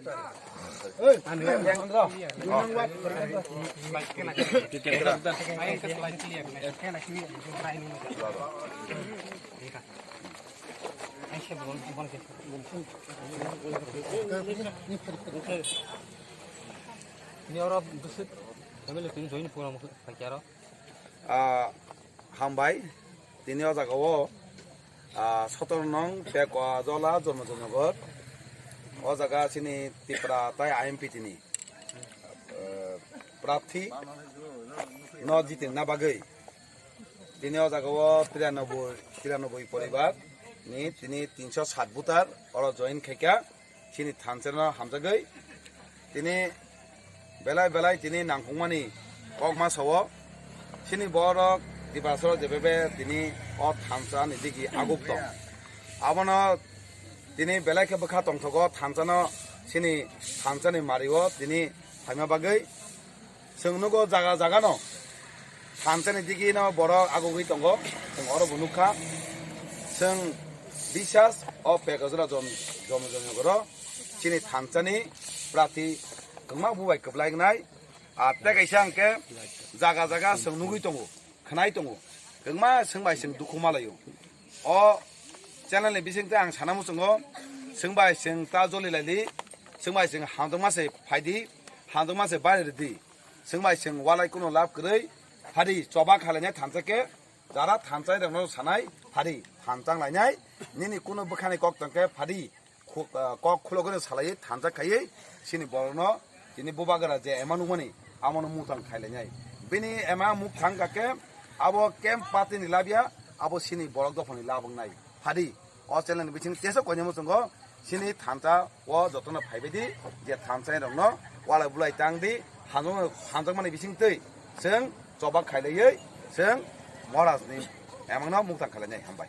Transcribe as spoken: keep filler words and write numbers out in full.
Ni oro bwswk family tini join program khaikhe aro. Ah, hambai, tini o jaga o, ah, sotor nong Pekwa Jola Jonojanagar. O jaga chini Tipra tai I M P tini, eh, prarthi no jitin na bagwi. Tini o jaga o tiranoboi, tiranoboi poribar ni tini tinsho sat voter oro join khaikha. Chini thansa no hamjagwi tini belai belai tini nangkukmani kokma sao. Chini borok Tiprasoro jebebe tini o thansa ni digi aguk tong. Abono tini belai khe bwkha tongthogo thansa no chini thansa ni mario tini phaima bagwi. Chwng nugo jaga jaga no thansa ni digi no borok agugwi tongo. Chwng oro bo nukha. Chwng bisas o Pekajora Jon-, Jonojanagar o chini thansa ni prarthi kwbangma bubai kwplai wngnai. Ah, tei kaisa hwnkhe jaga jaga chwng nugwi tongo, khwnai tongo. Kwbangma chwng bai chwng dukhu malaio. O channel ni bisingtwi ang sana muchungo, chwng bai chwng ta joli laili, chwng bai chwng hamjakma se phaidi, hamjakma se bari rwdi. Chwng bai chwng walai kuno lab kwrwi, phadi choba khalainai thansa khe, jara thansa rokno sanai, phadi thansa wng lainai, nini kuno bwkhani kok tong khe phadi, khu-, ah, kok khulogwi salaiwi thansa khaiwi, chini borokno, chini bubagra je ema nukmani, amono mutang khailainai. Bini ema muk thang kha khe, abo camp party ni labya, abo chini borok dophani lab wngnai. Phadi, o channel ni bising teisa koinai muchungo, chini thansa o jotono phaibaidi, je thansa rokno walai bulai tangdi, hamjak-, hamjakmani bisingtwi, chwng choba khailaiwi, chwng Maharaj ni emangno mukthang khailainai. Hambai.